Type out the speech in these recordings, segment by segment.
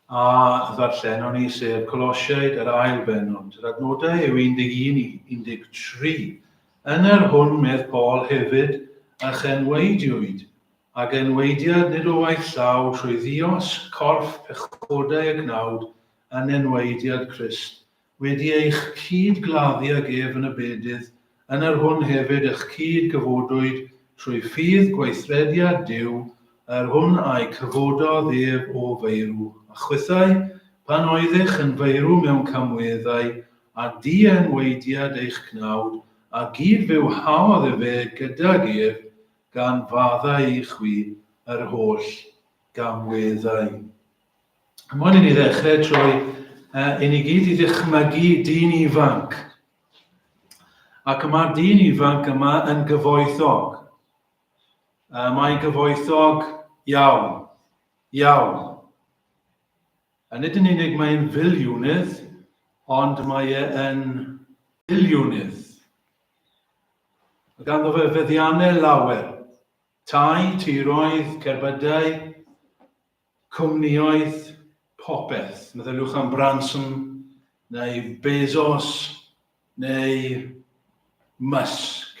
a ddarllenon ni, sef Colosiaid yr ail bennod. Yr adnodau yw 11 i 13. Yn yr hwn, medd Paul, hefyd, ych enwaediwyd, ag enwaediad nid o waith llaw trwy ddiosg corff pechodau y cnawd, yn enwaediad Crist, wedi eich cyd-gladdu ag ef yn y bedydd, yn yr hwn hefyd ych cyd-gyfodwyd trwy ffydd gweithrediad Duw, yr hwn a'i cyfododd ef o feirw. A chwithau, pan oeddych yn feirw mewn camweddau, a dienwaediad eich cnawd, a gyd-fywhaodd efe gydag ef, gan faddau i chwi yr holl gamweddau. Moyn i ni ddechrau trwy uh, i ni gyd i ddychmygu dyn ifanc. Ac y mae'r dyn ifanc yma yn gyfoethog. Uh, mae'n gyfoethog iawn. Iawn. A nid yn unig mae'n filiwnydd, ond mae e yn biliwnydd. Mae ganddo fe feddiannau lawer. Tai, tiroedd, cerbydau, cwmnïoedd, popeth. Meddyliwch am Branson, neu Bezos, neu Musk.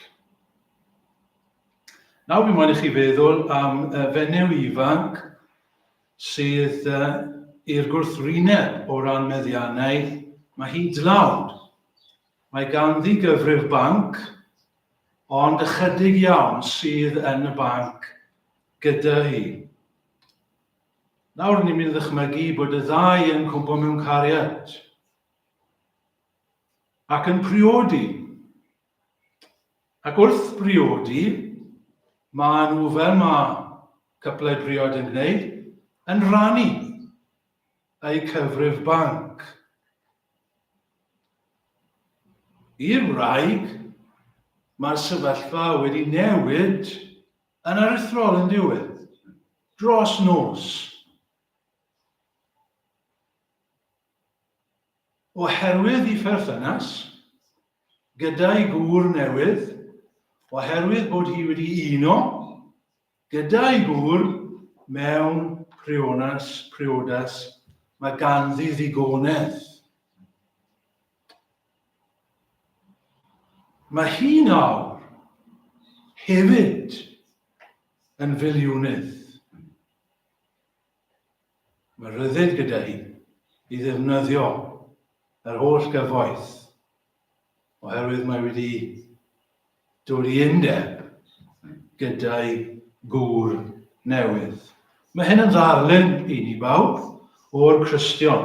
Nawr fi moyn i chi feddwl am fenyw ifanc sydd i'r gwrthwyneb o ran meddiannau. Mae hi dlawd. Mae ganddi gyfrif banc, ond ychydig iawn sydd yn y banc gyda hi. Nawr ni'n mynd i ddychmygu bod y ddau yn cwmpo mewn cariad ac yn priodi. Ac wrth briodi, mae nhw fel mae cyplau priod yn gwneud, yn rhannu eu cyfrif banc. I'r wraig, mae'r sefyllfa wedi newid Yn aruthrol yn diwedd. Dros nos. Oherwydd i pherthynas gyda'i gŵr newydd, oherwydd bod hi wedi uno gyda'i gŵr mewn prionas, priodas, mae ganddi ddigonedd. Mae hi nawr hefyd yn filiwnydd. Mae rhyddid gyda hi i ddefnyddio yr holl gyfoeth oherwydd mae wedi dod i undeb gyda'i gŵr newydd. Mae hyn yn ddarlun i ni bawb o'r Cristion.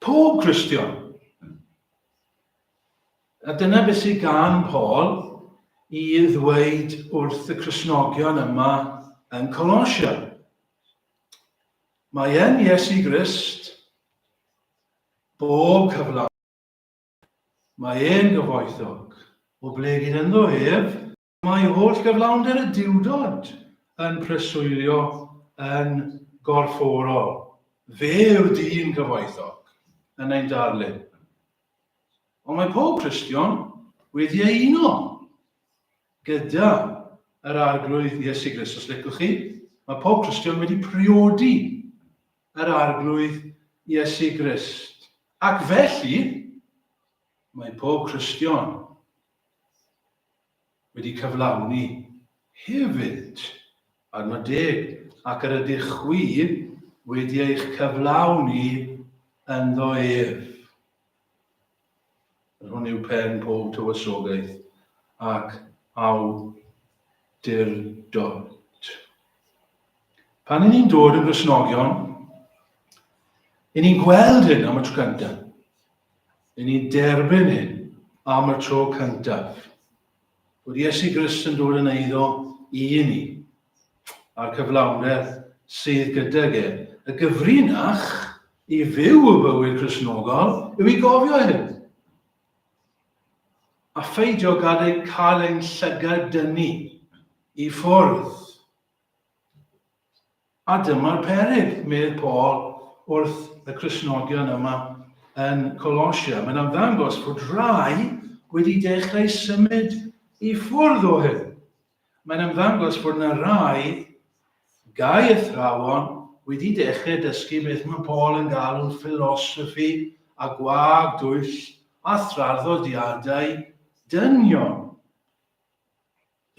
Pob Cristion. A dyna beth sydd gan Paul i ddweud wrth y Cristnogion yma yn Colosia. Mae yn Iesu Grist bob cyflawn. Mae e'n gyfoethog. O ble gyd ynddo ef, Mae holl gyflawnder y Duwdod yn preswylio yn gorfforol. Fe yw'r dyn cyfoethog yn ein darlun. Ond mae pob Cristion wedi ei uno gyda yr Arglwydd Iesu Grist. Os licwch chi, mae pob Cristion wedi priodi yr Arglwydd Iesu Grist. Ac felly, mae pob Cristion wedi cyflawni hefyd. Adnod deg, ac yr ydych chwi wedi eich cyflawni ynddo ef. Yr hwn yw pen pob tywysogaeth ac awdurdod. Pan y'n ni'n dod yn Gristnogion, y'n ni'n gweld hyn am y tro cyntaf. Y'n ni'n derbyn hyn am y tro cyntaf. Bod Iesu Grist yn dod yn eiddo i ni, a'r cyflawnder sydd gydag e. Y gyfrinach i fyw y bywyd Cristnogol yw i gofio hyn. A pheidio gadael cael ein llygad dynnu i ffwrdd. A dyma'r peryg, medd Paul wrth y Cristnogion yma yn Colosia. Mae'n ymddangos fod rhai wedi dechrau symud i ffwrdd o hyn. Mae'n ymddangos fod yna rai gau athrawon wedi dechrau dysgu beth mae Paul yn galw'n philosophy a gwag dwyll a thraddodiadau dynion.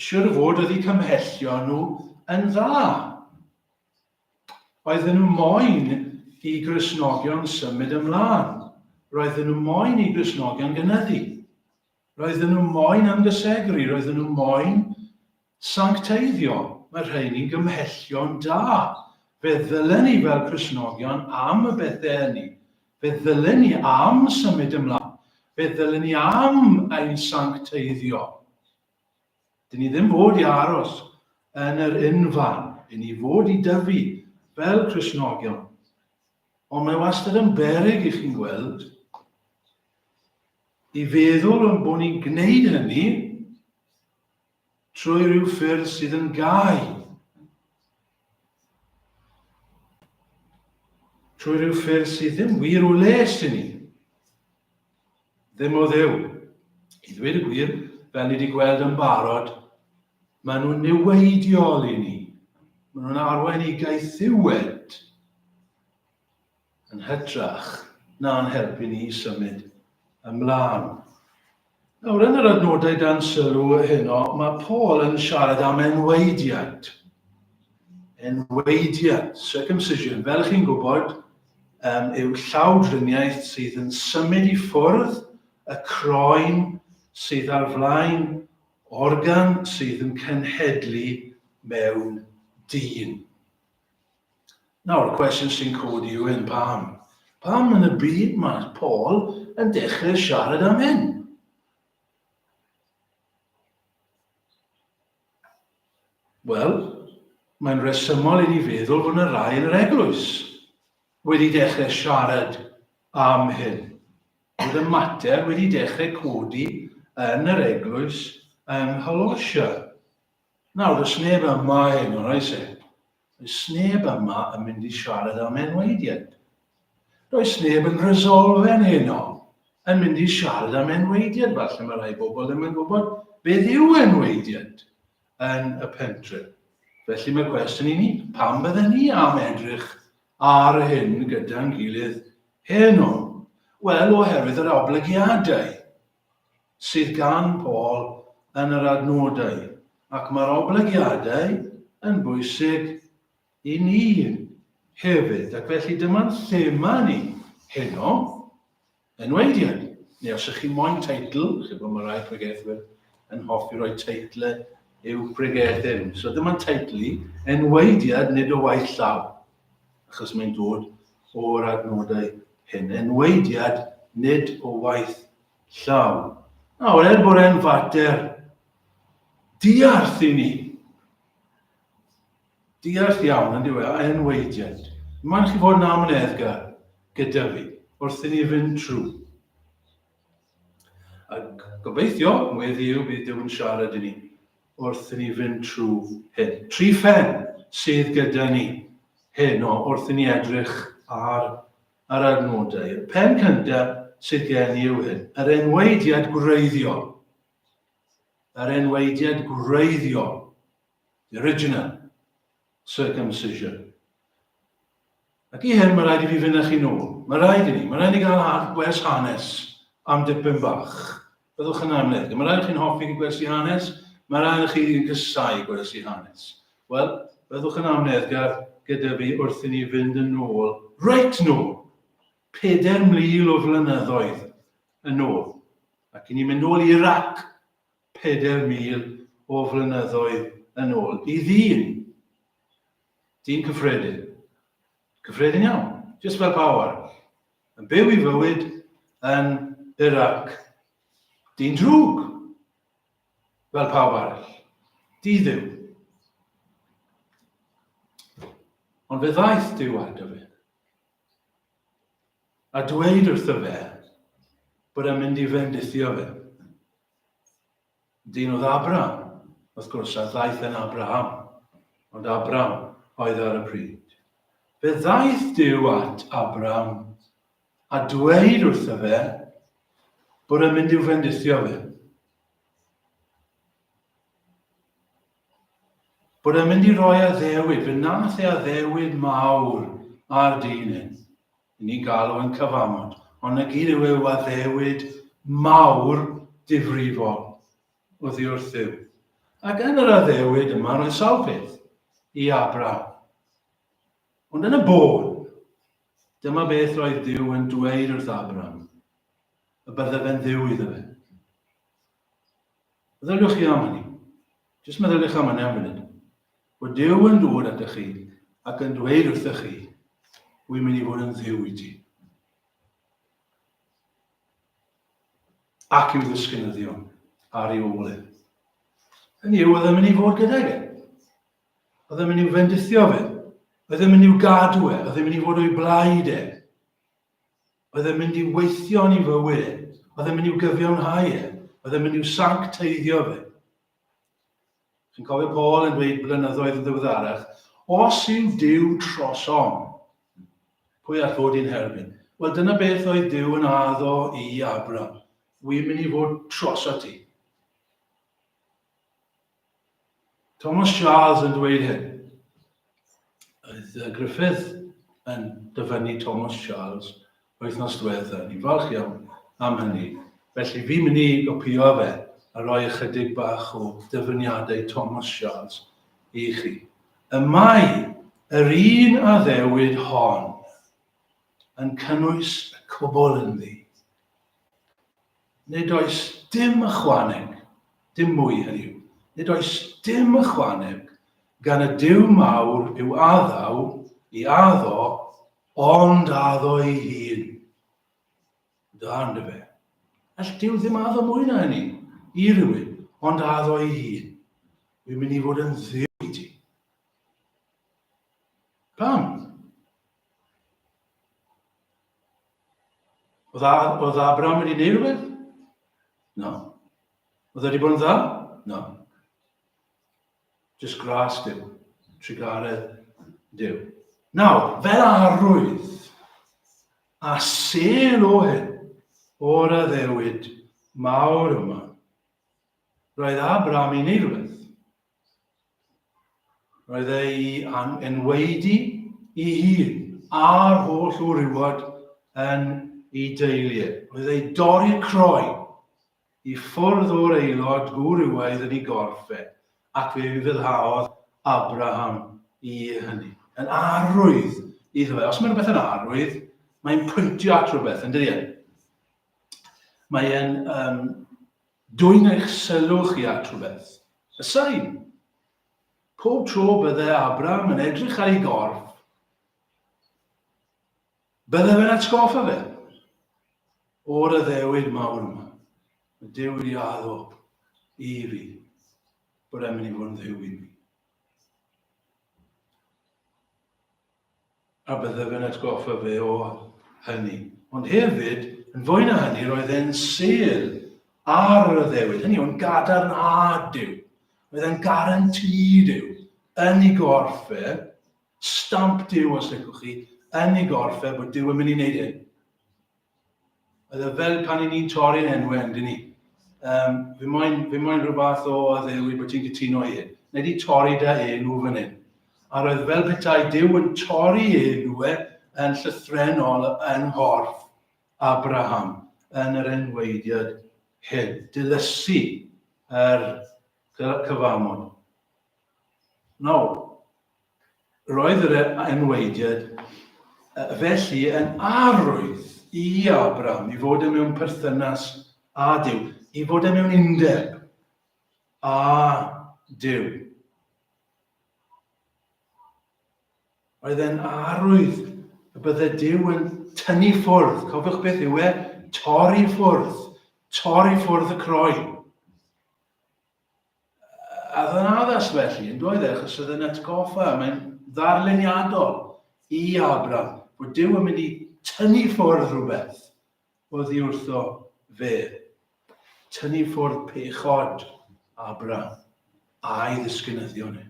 Siwr o fod oedd eu cymhellion nhw yn dda. Oedden nhw moyn i Gristnogion symud ymlaen. Roedden nhw moyn i Gristnogion gynyddu. Roedden nhw moyn ymgysegru, roedden nhw moyn sancteiddio. Mae rheini'n gymhellion da. Fe ddylen ni fel Cristnogion am y bethau hynny. Fe ddylen ni am symud ymlaen. Fe ddylen ni am ein sancteiddio. Dyn ni ddim fod i aros yn yr unfan. Dyn ni fod i dyfu fel Cristnogion. Ond mae wastad yn beryg i chi'n gweld i feddwl ein bod ni'n gwneud hynny trwy ryw ffyrdd sydd yn gau. Trwy ryw ffyrdd sydd ddim wir o les i ni. Ddim o Dduw. I ddweud y gwir, fel ni wedi gweld yn barod, maen nhw'n niweidiol i ni. Maen nhw'n arwain i gaethiwed. yn hytrach na'n helpu ni i symud ymlaen. Nawr, yn yr adnodau dan sylw heno, mae Paul yn siarad am enweidiad. Enweidiad, circumcision, fel chi'n gwybod, um, yw llawdriniaeth sydd yn symud i ffwrdd y croen sydd ar flaen organ sydd yn cenhedlu mewn dyn. Nawr, y cwestiwn sy'n codi yw hyn, pam? Pam yn y byd mae Paul yn dechrau siarad am hyn? Wel, mae'n resymol i ni feddwl fod yna rai yn yr eglwys wedi dechrau siarad am hyn. Bod y mater wedi dechrau codi yn yr eglwys yng Ngholosia. Nawr, does neb yma heno, oes e? Does neb yma yn mynd i siarad am enweidiad. Does neb yn Resolfen heno yn mynd i siarad am enweidiad. Falle mae rhai bobl ddim yn gwybod beth yw enweidiad yn y pentre. Felly mae cwestiwn i ni, pam bydden ni am edrych ar hyn gyda'n gilydd heno? Wel, oherwydd yr oblygiadau sydd gan Paul yn yr adnodau, ac mae'r oblygiadau yn bwysig i ni hefyd. Ac felly dyma'n thema ni heno, enweidiad. Neu os ych chi moyn teitl, chi bod mae rai pregethwyr yn hoffi rhoi teitle i'w pregethu nhw. So dyma'n teitl i, enweidiad nid o waith llaw, achos mae'n dod o'r adnodau hyn. Enweidiad nid o waith llaw. Nawr, er bod e'n fater diarth i ni, diarth iawn yn diwedd, a enweidiad, mae'n chi fod yn amyneddgar gyda fi wrth i ni fynd trwy. A gobeithio, weddi yw bydd Duw yn siarad i ni wrth i ni fynd trwy hyn. Tri phen sydd gyda ni heno wrth i ni edrych ar yr adnodau. Y pen cyntaf sydd gen i yw hyn, yr enweidiad gwreiddiol. Yr enweidiad gwreiddiol. The original circumcision. Ac i hyn, mae rhaid i fi fynd â chi nôl. Mae rhaid i ni. Mae rhaid i ni gael gwers hanes am dipyn bach. Byddwch yn amlwg. Mae rhaid i chi'n hoffi gwersi hanes, mae rhaid i chi'n cysau gwersi hanes. Wel, byddwch yn amyneddgar gyda fi wrth i ni fynd yn ôl, reit nôl, 4,000 o flynyddoedd yn ôl. Ac i ni mynd nôl i Iraq 4,000 o flynyddoedd yn ôl, i ddyn. Dyn cyffredin. Cyffredin iawn, jyst fel pawb arall. Yn byw i fywyd yn Iraq. Dyn drwg, fel pawb arall. Di-dduw. Ond fe ddaeth Duw ato fe. A dweud wrtho fe bod e'n mynd i fendithio fe. Dyn oedd Abram, wrth gwrs, a ddaeth yn Abraham, ond Abram oedd ar y pryd. Fe ddaeth Duw at Abram a dweud wrtho fe bod e'n mynd i'w fendithio fe. Bod e'n mynd i roi addewid, fe nath e addewid mawr ar dyn hyn. Ni'n galw yn cyfamod, ond na gyd yw yw addewid mawr difrifol oddi wrth Dduw. Ac yn yr addewid yma roedd sawl peth i Abraham. Ond yn y bôn, dyma beth roedd Duw yn dweud wrth Abraham, y bydde fe'n dduw iddo fe. Meddyliwch chi am hynny. Jyst meddyliwch am hynny am funud. Bod Duw yn dod atoch chi ac yn dweud wrthych chi, wy'n mynd i fod yn dduw i ti. Ac i'w ddisgynyddion ar ei ôl e. Hynny yw, oedd e'n mynd i fod gydag e. Oedd e'n mynd i'w fendithio fe. Oedd e'n mynd i'w gadw e. Oedd e'n mynd i fod o'i blaid e. Oedd e'n mynd i weithio yn ei fywyd e. Oedd e'n mynd i'w gyfiawnhau e. Oedd e'n mynd i'w sancteiddio fe. Chi'n cofio Paul yn dweud blynyddoedd yn ddiweddarach, os yw Duw trosom, pwy all fod i'n herbyn? Wel, dyna beth oedd Duw yn addo i Abraham. Wy'n mynd i fod troso ti. Thomas Charles yn dweud hyn. Oedd Griffith yn dyfynnu Thomas Charles wythnos diwetha. Ni'n falch iawn am hynny. Felly fi'n mynd i gopio fe a rhoi ychydig bach o dyfyniadau Thomas Charles i chi. Y mae yr un addewid hon yn cynnwys y cwbl ynddi. Nid oes dim ychwaneg, dim mwy hynny yw, nid oes dim ychwaneg gan y Duw mawr i'w addaw, i addo, ond addo ei hun. Da, ynddo fe. All Duw ddim addo mwy na hynny i rywun, ond addo ei hun. Dwi'n mynd i fod yn dduw i ti. Pam? Oedd, oedd Abraham wedi gwneud rhywbeth? No. Oedd wedi bod yn dda? No. Just gras Duw. Trugaredd Duw. Nawr, fel arwydd a sel o hyn o'r addewid mawr yma, roedd Abraham i wneud rhywbeth. Roedd ei enwaedu ei hun a'r holl wrywod yn ei deulu e. Roedd ei dorri'r croen i ffwrdd o'r aelod gwrywaidd yn ei gorff e, ac fe ufuddhaodd Abraham i hynny. Yn arwydd iddo fe. Os mae rhywbeth yn arwydd, mae'n pwyntio at rhywbeth, yn dydi e? Mae'n um, dwyn eich sylw chi at rhywbeth. Y sain. Pob tro bydde Abraham yn edrych ar ei gorff, bydde fe'n atgoffa fe o'r addewid mawr yma. Mae Duw wedi addo i fi bod e'n mynd i fod yn dduw i mi. A bydde fe'n atgoffa fe o hynny. Ond hefyd, yn fwy na hynny, roedd e'n sêl ar yr addewid. Hynny yw'n gadarnhad Duw. Roedd e'n garantî Duw yn ei gorff e, stamp Duw os licwch chi, yn ei gorff e, bod Duw yn mynd i wneud hyn. Oedd e fel pan i ni'n torri'n enwau, yndyn ni? Um, fi moyn, fi moyn rhyw fath o addewid bod ti'n cytuno i hyn. Neu di torri dy enw fan hyn. A roedd fel petai Duw yn torri enw e yn llythrenol yng nghorff Abraham yn yr enweidiad hyn. Dilysu yr cyfamod. Nawr, Roedd yr enwaediad felly yn arwydd i Abraham i fod e mewn perthynas â Duw, i fod e mewn undeb â Duw. Roedd e'n arwydd y bydde Duw yn tynnu ffwrdd. Cofiwch beth yw e? Torri ffwrdd. Torri ffwrdd y croen. A oedd yn addas felly, yn doedd e, achos oedd yn atgoffa, mae'n ddarluniadol i Abraham, bod Duw yn mynd i tynnu ffwrdd rhywbeth oddi wrtho fe. Tynnu ffwrdd pechod Abraham a'i ddisgynyddion e.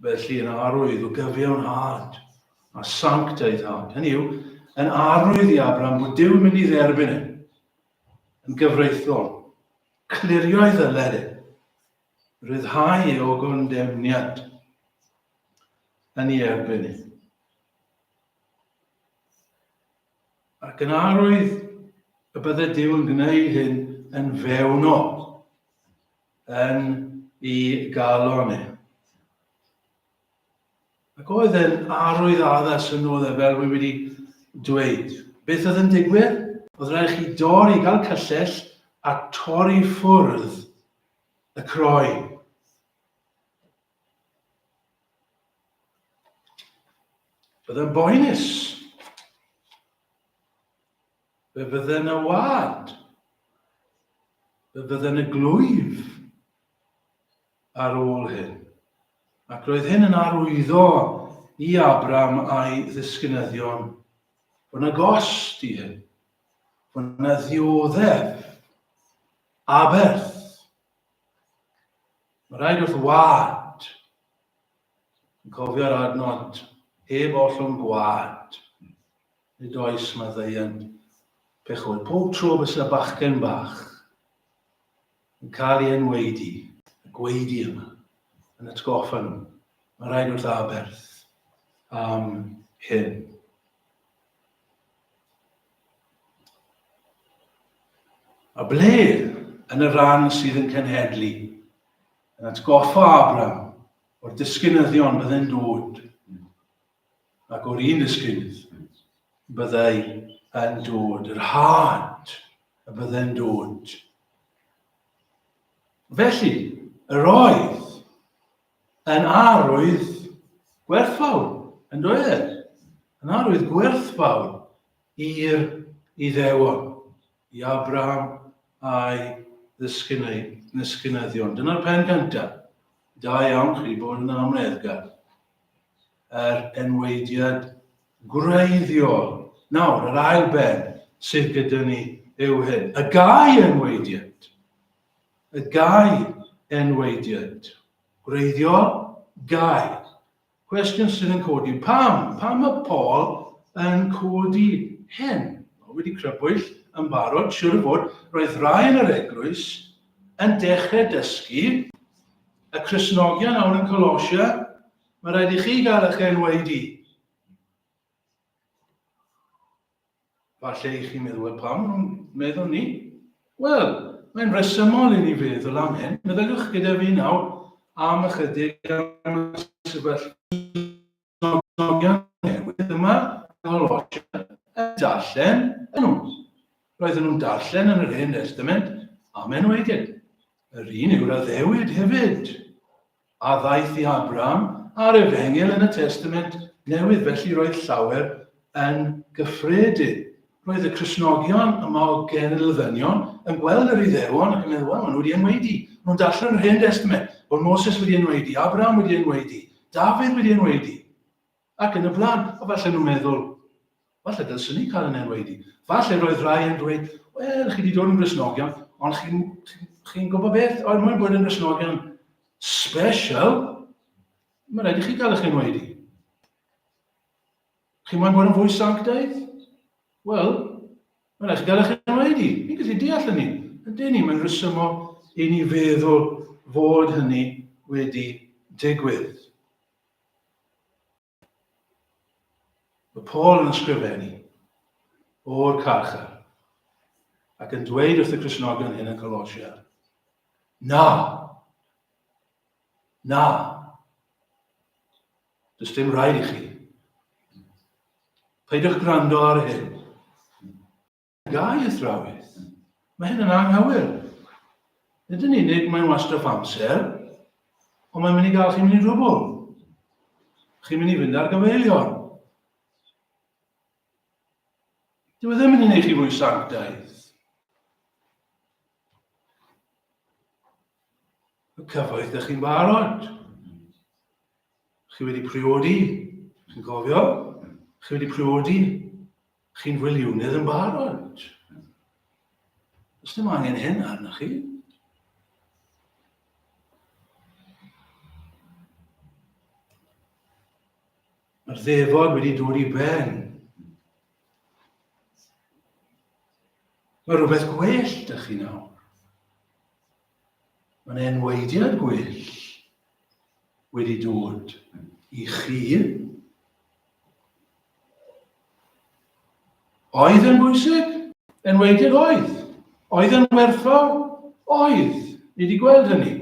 Felly yn arwydd o gyfiawnhad a sancteiddhad. Hynny yw, yn arwydd i Abraham bod Duw yn mynd i dderbyn e. Yn gyfreithlon. Clirio'i ddyled e. Rhyddhau e o gondemniad yn ei erbyn e. Ac yn arwydd y bydde Duw yn gwneud hyn yn fewnol, yn ei galon e. Ac oedd e'n arwydd addas yn oedd e, fel wy wedi dweud. Beth oedd yn digwydd? Oedd rhaid chi dorri, gael cyllell a torri ffwrdd y croen. Byddai'n boenus. Fe fydde'n y wad. Fe fydde'n y glwyf ar ôl hyn. Ac roedd hyn yn arwyddo i Abram a'i ddisgynyddion fod yna gost i hyn, fod yna ddioddef, aberth. Mae rhaid wrth wad, yn cofio'r adnod, heb ollwng gwad, nid oes maddeuant pechod. Pob tro bysa bachgen bach yn cael ei enwaedu, y gwaedu yma, yn atgoffa nhw, mae rhaid wrth aberth am hyn. A ble yn y rhan sydd yn cenhedlu, yn atgoffa Abraham o'r disgynyddion byddai'n dod, ac o'r un disgynydd byddai yn dod, yr had y byddai'n dod. Felly, yr oedd yn arwydd gwerthfawr, yn doedd e? Yn arwydd gwerthfawr i'r Iddewon, i Abraham a'i ddisgynyddion. Dyna'r pen cyntaf. Da iawn chi bod yn amleddgar. Yr enweidiad gwreiddiol. Nawr, yr ail ben sydd gyda ni yw hyn. Y gau enweidiad. Y gau enweidiad. Gwreiddiol, gau. Cwestiwn sydd yn codi, pam? Pam mae Paul yn codi hyn? Mae wedi crybwyll yn barod, siwr o fod, roedd rai yn yr eglwys yn dechrau dysgu y Cristnogion awr yn Colosia, mae rhaid i chi gael eich enwaedu. Falle i chi'n meddwl, wel pam nhw'n meddwl ni? Wel, mae'n rhesymol i ni feddwl am hyn. Meddyliwch gyda fi nawr am ychydig am y sefyllfa newydd yma yng Ngholosia yn darllen yn nhw. Roedden nhw'n darllen yn yr Hen Testament am enwaediad. Yr un yw'r addewid hefyd. a ddaeth i Abraham a'r Efengyl yn y Testament Newydd, felly roedd llawer yn gyffredin. Roedd y Cristnogion yma o genedl ddynion yn gweld yr Iddewon ac yn meddwl, wel, maen nhw wedi enwaedu. Maen nhw'n darllen yr Hen Testament, bod Moses wedi enwaedu, Abraham wedi enwaedu, Dafydd wedi enwaedu, ac yn y blaen. A falle nhw'n meddwl, Falle dylswn ni cael yn enwaedu. Falle roedd rhai yn dweud, wel, chi wedi dod yn Gristnogion, ond chi'n chi, chi gwybod beth, er mwyn bod yn Gristnogion special, mae rhaid i chi gael eich enwaedu. Chi moyn bod yn fwy sanctaidd? Wel, mae rhaid i chi gael eich enwaedu. Ni'n gallu deall hynny. Ydyn ni, mae'n rhesymol i ni feddwl fod hynny wedi digwydd. Mae Paul yn ysgrifennu o'r carchar ac yn dweud wrth y Cristnogion hyn yn Colosia, Na! Na! Does dim rhaid i chi. Peidiwch gwrando ar hyn. Gau athrawiaeth. Mae hyn yn anghywir. Nid yn unig mae'n wastraff amser, ond mae'n mynd i gael chi'n mynd i drwbl. Chi'n mynd i fynd ar gyfeilion. Dyw e ddim yn mynd i wneud chi fwy sanctaidd. Y cyfoeth ydych chi'n barod. Chi wedi priodi, chi'n cofio? Chi wedi priodi, chi'n filiwnydd yn barod. Does dim angen hyn arnoch chi. Mae'r ddefod wedi dod i ben. Mae rhywbeth gwell dych chi nawr. Mae'n enwaediad gwell wedi dod i chi. Oedd yn bwysig? Enwaediad oedd. Oedd yn werthfawr? Oedd. Ni wedi gweld hynny.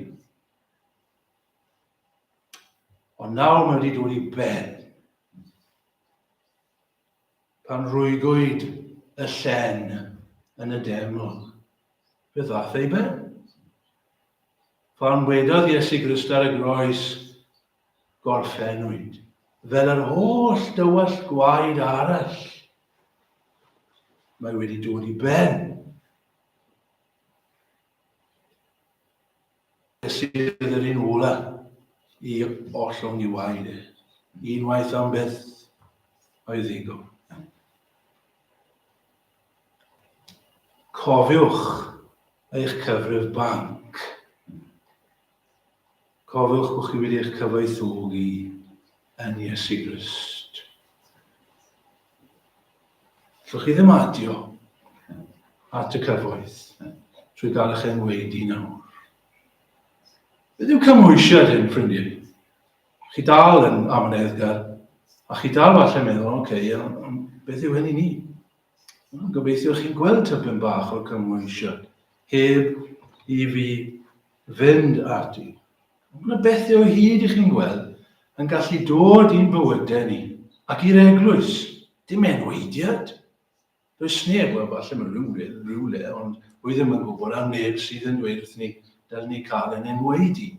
Ond nawr mae wedi dod i ben. Pan rwygwyd y llen yn y deml, fe ddaeth ei ben. Pan wedodd Iesu Grist ar y groes, gorffennwyd, fel yr holl dywallt gwaed arall, mae wedi dod i ben. Sydd yr un ola i ollwng i waed e. Unwaith am byth oedd ddigon. Cofiwch eich cyfrif banc. Cofiwch bod chi wedi eich cyfoethogi yn Iesu Grist. Allwch chi ddim adio at y cyfoeth trwy gael eich enwaedu nawr. Beth yw cymhwysiad hyn, ffrindiau? Chi dal yn amyneddgar, a chi dal falle meddwl, oce, okay, beth yw hyn i ni? Gobeithio chi'n gweld tipyn bach o'r cymhwysiad, heb i fi fynd ati. Mae yna bethau o hyd i chi'n gweld yn gallu dod i'n bywydau ni ac i'r eglwys. Dim enwaediad. Does neb, wel falle mae rhywle, rhywle, ond rwy ddim yn gwybod am neb sydd yn dweud wrth ni dylen ni cael yn enwaedu.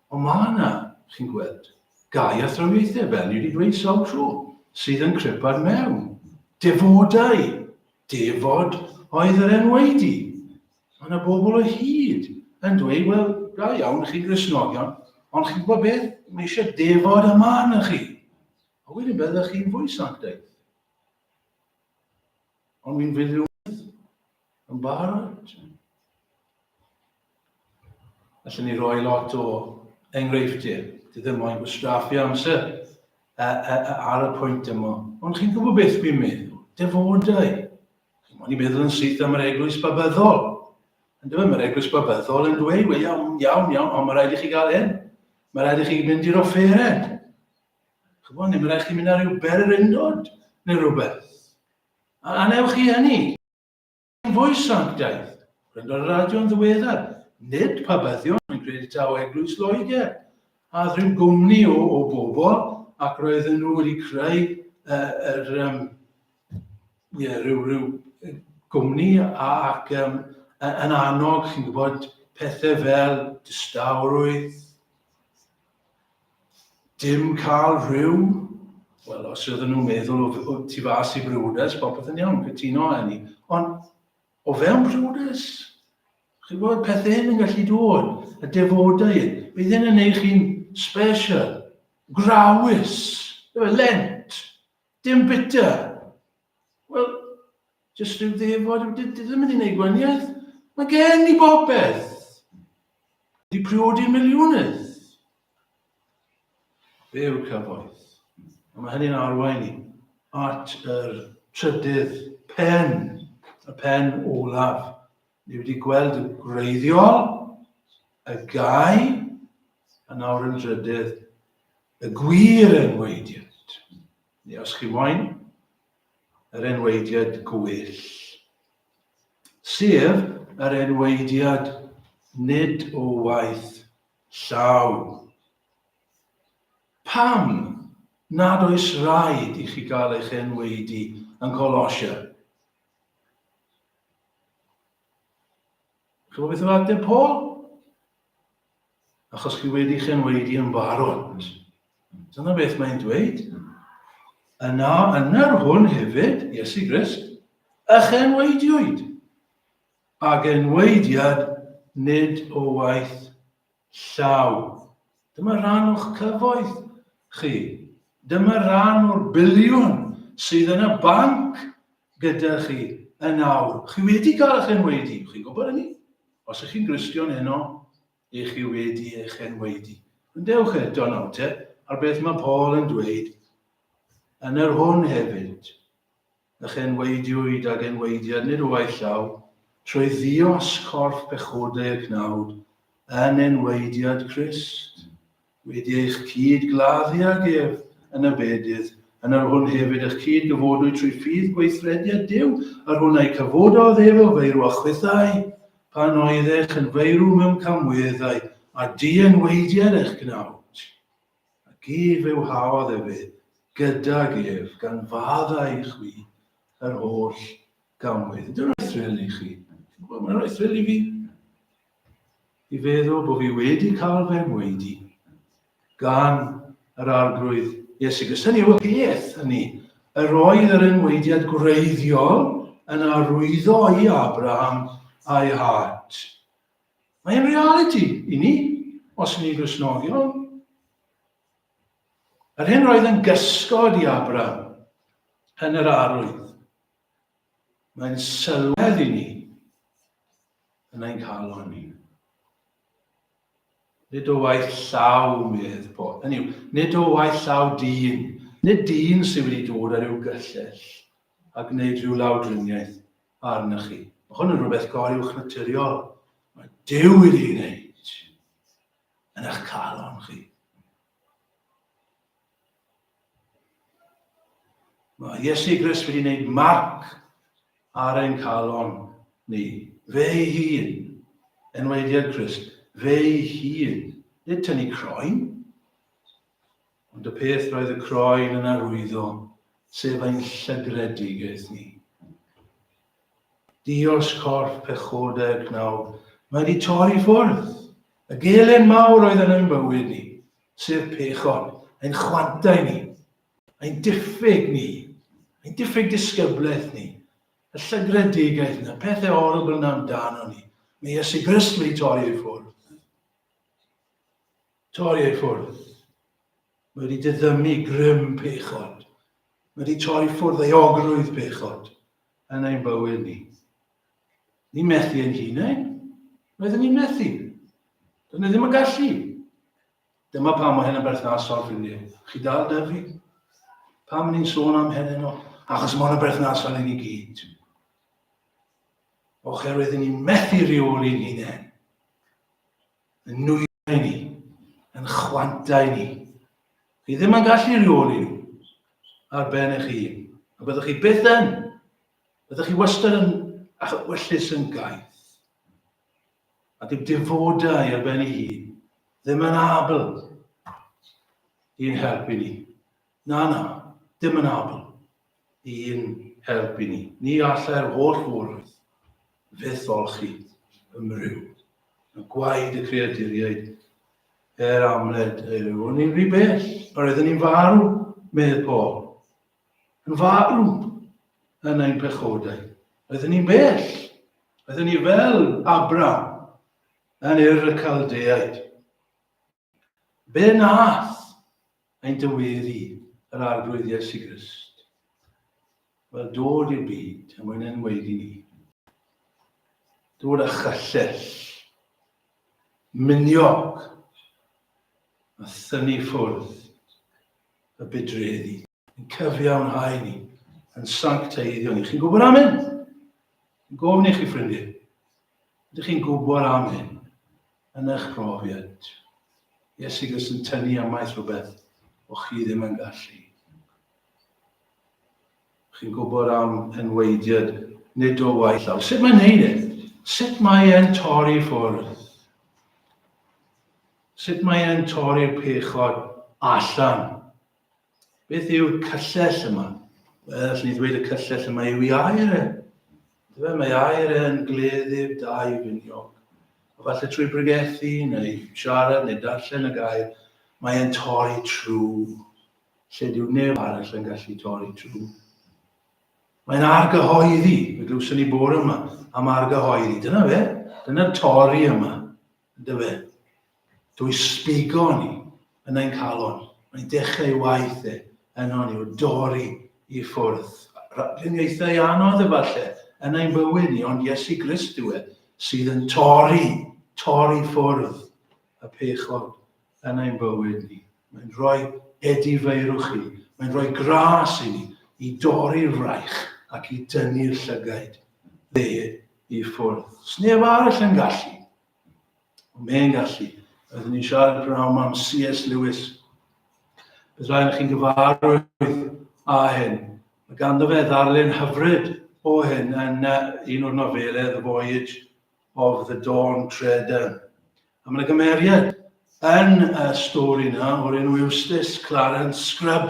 Ond mae yna, chi'n gweld, gau athrawiaethau, fel ni wedi dweud sawl tro, sydd yn cripad mewn. Defodau, defod oedd yr enwaedu. Mae yna bobl o hyd yn dweud, wel, da iawn, chi'n Gristnogion, ond chi'n gwybod beth? Mae eisiau defod yma arnoch chi. A wedyn byddwch chi'n fwy sanctaidd. Ond mi'n filiwnydd yn barod. Allen ni roi lot o enghreifftiau. Dwi ddim moyn gwastraffu amser ar y pwynt yma. Ond chi'n gwybod beth dwi'n meddwl? Defodau. O'n i'n meddwl yn syth am yr eglwys babyddol. Yn dweud, mae'r eglwys babyddol yn dweud, wel iawn, iawn, iawn, ond mae rhaid i chi gael hyn. Mae rhaid i chi mynd i'r offeren. Chybod, neu mae rhaid i chi mynd ar ryw bererindod neu rhywbeth. A, a newch chi hynny. Fwy sanctaidd. Gwrando ar y radio yn ddiweddar. Nid pabyddion, mae'n credu taw Eglwys Loegr. A oedd rhyw gwmni o, o bobl ac roedden nhw wedi creu uh, yr, um, yeah, rhyw, rhyw gwmni ac um, yn annog, chi'n gwybod, pethau fel distawrwydd, dim cael rhyw, wel, os ydyn nhw'n meddwl o, o tu fas i briodas, popeth yn iawn, cytuno â hynny. Ond o fewn priodas, chi'n gwybod, pethau hyn yn gallu dod, y defodau hyn, bydd hyn yn neud chi'n special, grawys, lent, Dim bitter. Wel, jyst rhyw ddefod, di ddim yn ei wneud gwaniaeth. Mae gen i bopeth. Di priodi miliwnydd. Fe yw'r cyfoeth. A mae hynny'n arwain ni at yr trydydd pen, y pen olaf. Ni wedi gweld y gwreiddiol, y gau, a nawr yn drydydd, Y gwir enwaediad, neu os chi moyn, yr enwaediad gwell. Sef yr enwaediad nid o waith llaw. Pam nad oes rhaid i chi gael eich enwaedu yn Colosia? Chi'n gwybod beth yw ateb Paul? Achos chi wedi chenwaedu yn barod. Dyna beth mae'n dweud. Yna, yn yr hwn hefyd, Iesu Grist, y chenwaediwyd. Ac enwaediad nid o waith llaw. Dyma rhan o'ch cyfoeth chi. Dyma rhan o'r biliwn sydd yn y banc gyda chi yn awr. Chi wedi cael eich enwaedu, chi'n gwybod hynny? Os ych chi'n Gristion heno, ych chi wedi eich enwaedu. Ond dewch eto nawr te, ar beth mae Paul yn dweud, yn yr hwn hefyd, ych enwaediwyd ag enwaediad nid o waith llaw, trwy ddios corff pechodau y cnawd, yn enwaediad Crist, wedi eich cyd gladdu ag ef yn y bedydd, yn yr hwn hefyd eich cyd gyfodwyd trwy ffydd gweithrediad Duw, yr hwn a'i cyfododd ef o feirw a chwithau, pan oeddech yn feirw mewn camweddau, a dienwaediad eich gnawd. Ac ef fywhaodd efe gydag ef, gan faddau i chwi yr holl gamwedd. Ydy'n rhoi thrill i chi? Mae'n rhoi thrill i fi. I feddwl bod fi wedi cael fy enwaedu gan yr Arglwydd Iesu Grist. Hynny yw y peth hynny, yr oedd yr enwaediad gwreiddiol yn arwyddo i Abraham a'i had. Mae'n realiti i ni, os ni'n Gristnogion. Yr hyn roedd yn gysgod i Abraham yn yr arwydd, mae'n sylwedd i ni yn ein calon ni. Nid o waith llaw, medd Paul. Hynny yw, nid o waith llaw dyn. Nid dyn sydd wedi dod ar ryw gyllell a gwneud rhyw lawdriniaeth arnoch chi. Mae hwn yn rhywbeth goruwchnaturiol. Mae Duw wedi ei wneud yn eich calon chi. Mae Iesu Grist wedi gwneud marc ar ein calon ni. Fe ei hun, enwediad Crist, fe ei hun, nid tynnu croen, ond y peth roedd y croen yn arwyddo, sef ein llygredigaeth ni. Dios corff pechodau'r cnawd, mae wedi torri ffwrdd. Y gelen mawr oedd yn ein bywyd ni, sef pechod, ein chwantau ni, ein diffyg ni, ein diffyg disgyblaeth ni, y llygredigaeth yna, pethau horrible yna amdano ni. Mae Iesu Grist wedi torri ei ffwrdd. Torri ei ffwrdd. Mae wedi diddymu grym pechod. Mae wedi torri ffwrdd euogrwydd pechod yn ein bywyd ni. Ni'n methu ein hunain. Roedden ni'n methu. Doedden ni ddim yn gallu. Dyma pam mae hyn yn berthnasol, ffrindiau. Chi dal 'da fi? Pam ni'n sôn am hyn heno? Achos mae hwn yn berthnasol i ni gyd. Oherwydd ni'n methu rheoli'n hunain. Yn nwyau ni, yn chwantau ni. Chi ddim yn gallu rheoli nhw ar ben eich hun. A byddwch chi byth yn. Byddwch chi wastad yn a'ch ewyllys yn gaeth. A dyw defodau ar ben ei hun ddim yn abl i'n helpu ni. Na, na, dim yn abl i'n helpu ni. Ni allai'r holl foroedd fyth olchi ymryw. Y gwaed y creaduriaid er amled yw. O'n i'n rhy bell, yr oeddwn ni'n farw, medd Paul. Yn farw yn ein pechodau. Oeddwn ni'n bell. Oeddwn ni fel Abram yn Ur y Caldeaid. Be nath ein dyweddi yr Arglwydd Iesu Grist? Wel, dod i'r byd er mwyn enwaedu ni. Dod â chyllell, miniog, a thynnu ffwrdd y budreddi, yn cyfiawnhau ni, yn sancteiddio ni. Chi'n gwybod am hyn? Yn gofyn i chi, ffrindiau. Ydych chi'n gwybod am hyn yn eich profiad? Iesu Grist yn tynnu ymaith rhywbeth o chi ddim yn gallu. Chi'n gwybod am enweidiad nid o waith llaw. Sut mae'n neud e? Sut mae e'n torri ffwrdd? Sut mae e'n torri'r pechod allan? Beth yw'r cyllell yma? Wel, allwn ni ddweud y cyllell yma yw i air e. Dyfe, mae air e'n gleddyf dau finiog. A falle trwy bregethu neu siarad neu darllen y gair, mae e'n torri trwy lle dyw neb arall yn gallu torri trwy. Mae'n argyhoeddi, fe glywson ni bore yma am argyhoeddi. Dyna fe, dyna'r torri yma. Yndyfe? Drwy sbigo ni yn ein calon, mae'n dechrau ei waith e yno ni o dorri i ffwrdd. Rhagluniaethau anodd efallai yn ein bywyd ni, ond Iesu Grist yw e sydd yn torri, torri ffwrdd y pechod yn ein bywyd ni. Mae'n rhoi edifeirwch i ni, mae'n rhoi gras i ni i dorri'r fraich ac i dynnu'r llygaid dde i ffwrdd. Sneb arall yn gallu. Ond mae'n gallu. Oeddwn ni'n siarad prynhawn am C.S. Lewis. Bydd rhaid chi'n gyfarwydd â hyn. Mae ganddo fe ddarlun hyfryd o hyn yn un o'r nofelau, The Voyage of the Dawn Treader. A mae yna gymeriad yn y stori yna o'r enw Eustace Clarence Scrubb.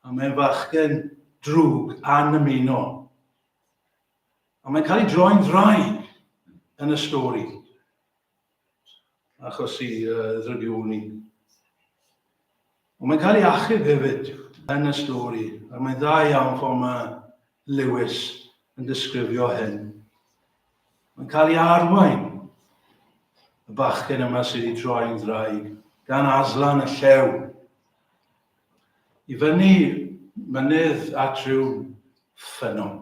A mae'n fachgen drwg anymunol. A mae'n cael ei droi'n ddraig yn y stori. Achos i ddrygioni. Ond mae'n cael ei achub hefyd yn y stori. A mae'n dda iawn ffordd mae Lewis yn disgrifio hyn. Mae'n cael ei arwain y bachgen yma sydd wedi troi'n ddraig gan Aslan y llew i fyny mynydd at rhyw ffynnon.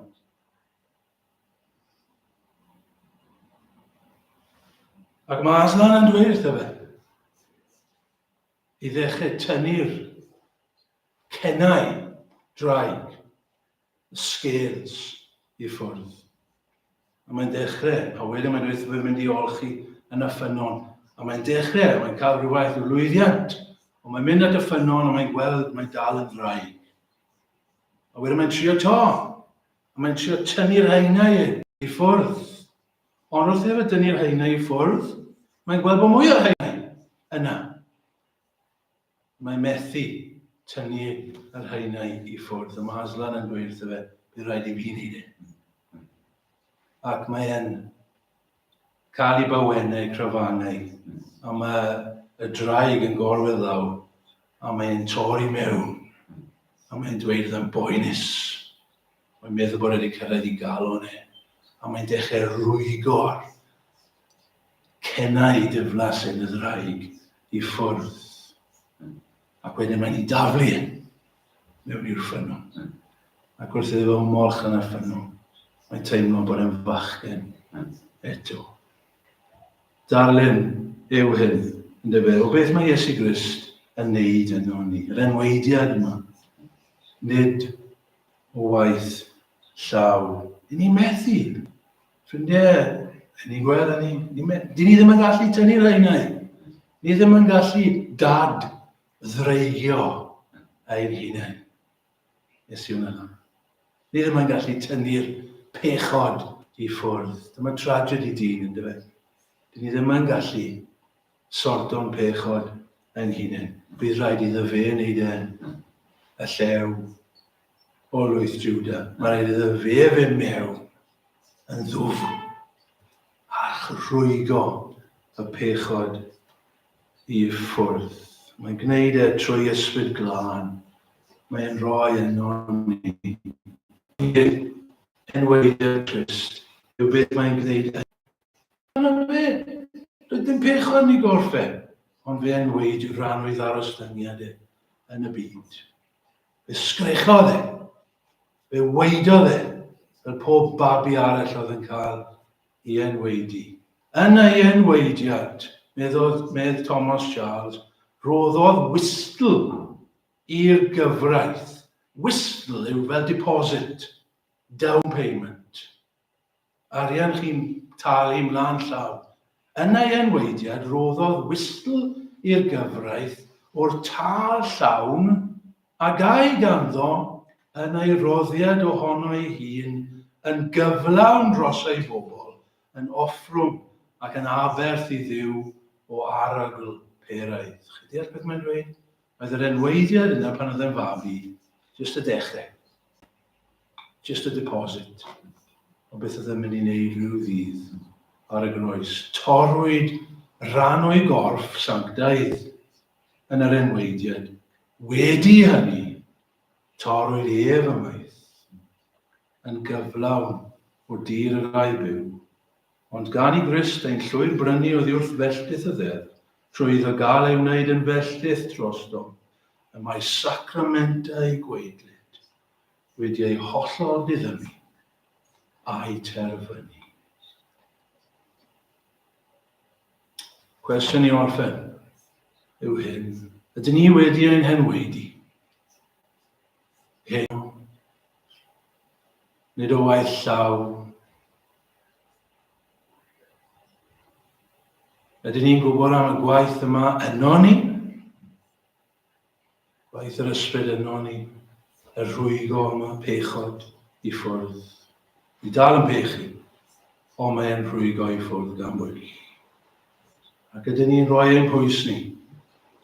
Ac mae Aslan yn dweud wrtho fe i ddechrau tynnu'r cennau draig, y scales, i ffwrdd. A mae'n dechrau, a wedyn mae'n dweud fe mynd i olchi yn y ffynnon. A mae'n dechrau, a mae'n cael rhywfaith o lwyddiant. Ond mae'n mynd at y ffynnon a mae'n gweld mae'n dal yn ddraig. A wedyn mae'n trio to. A mae'n trio tynnu'r haenau i ffwrdd. Ond wrth iddo fe dynnu'r haenau i ffwrdd, mae'n gweld bod mwy o haenau yna. Mae'n methu tynnu yr haenau i ffwrdd. A mae Aslan yn dweud wrtho fe, bydd rhaid i fi wneud e. Ac mae'n cael ei bywennau, crafanau, a mae y draig yn gorwedd lawr, a mae'n torri mewn, a mae'n dweud iddo'n boenus. Mae'n meddwl bod wedi cyrraedd i galon e, a mae'n dechrau rwygo'r cennau diflas yn y ddraig i ffwrdd. Ac wedyn mae'n ei daflu e mewn i'r ffynnon. Ac wrth iddo fo ymolch yn y ffynnon, mae'n teimlo bod e'n fachgen eto. Darlun yw hyn, yndyfe, o beth mae Iesu Grist yn neud yno ni, yr enweidiad yma, nid o waith llaw. I ni methu. Ffrindiau, ni'n gweld hynny. Dyn ni ddim yn gallu tynnu'r haenau. Ni ddim yn gallu dad ddreigio ein hunain. Nes i hwnna. Ni ddim yn gallu tynnu'r pechod i ffwrdd. Dyma tragedy dyn, yn dyfe. Dyn ni ddim yn gallu sorto'n pechod ein hunain. Bydd rhaid iddo fe wneud e y llew o lwyth Juda. Mae rhaid iddo fe fynd mewn yn ddwfn a chrwygo y pechod i ffwrdd. Mae'n gwneud e trwy ysbryd glân. Mae'n rhoi yno ni. Enwaediad Crist yw beth mae'n gwneud. Dyna fe. Doedd dim pechod yn ei gorff e, ond fe enwaed yw rhan o'i ddarostyngiad e yn y byd. Fe sgrechodd e. Fe waedodd e, fel pob babi arall oedd yn cael i enwaedu. Yn ei enwaediad, meddodd, medd Thomas Charles, rhoddodd wystl i'r gyfraith. Wystl yw fel deposit, down payment. Arian chi'n talu mlaen llaw. Yn ei enwaediad, rhoddodd wystl i'r gyfraith o'r tâl llawn a gai ganddo yn ei roddiad ohono ei hun yn gyflawn dros ei bobl, yn offrwm ac yn aberth i Dduw o arogl peraidd. Chi'n deall beth mae'n dweud? Oedd yr enwaediad yna pan oedd e'n fabi, jyst y dechrau. Just a deposit o beth oedd e'n mynd i wneud rhyw ddydd ar y groes. Torrwyd rhan o'i gorff sanctaidd yn yr enwaediad. Wedi hynny, torrwyd ef ymaith yn gyflawn o dir y rhai byw. Ond gan i Grist ein llwyr brynu oddi wrth felltith y ddeddf, trwy iddo gael ei wneud yn felltith drostom, y mae sacramentau gwaedlyd wedi eu hollol diddymu a'u terfynu. Cwestiwn i orffen yw hyn. Ydyn ni wedi ein henwaedu? Heno. Nid o waith llaw. Ydyn ni'n gwybod am y gwaith yma yno ni? Gwaith yr ysbryd yno ni, y rhwygo yma pechod i ffwrdd. Ni dal yn pechu, ond mae'n rhwygo i ffwrdd gan bwyll. Ac ydyn ni'n rhoi ein pwys ni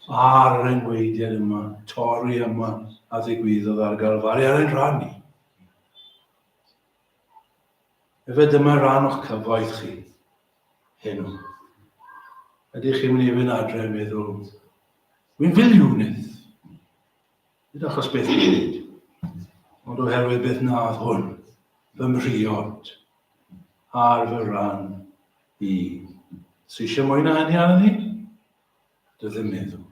ar yr enweidiad yma, torri yma a ddigwyddodd ar Galfari ar ein rhan ni. Efe dyma ran o'ch cyfoeth chi heno. Ydych chi'n mynd i fynd adre yn meddwl, wy'n filiwnydd. Nid achos beth i'n gwneud, ond oherwydd beth nadd hwn, fy mhriod, ar fy rhan i. Sy eisiau mwy na hynny arno ni? Dy ddim meddwl.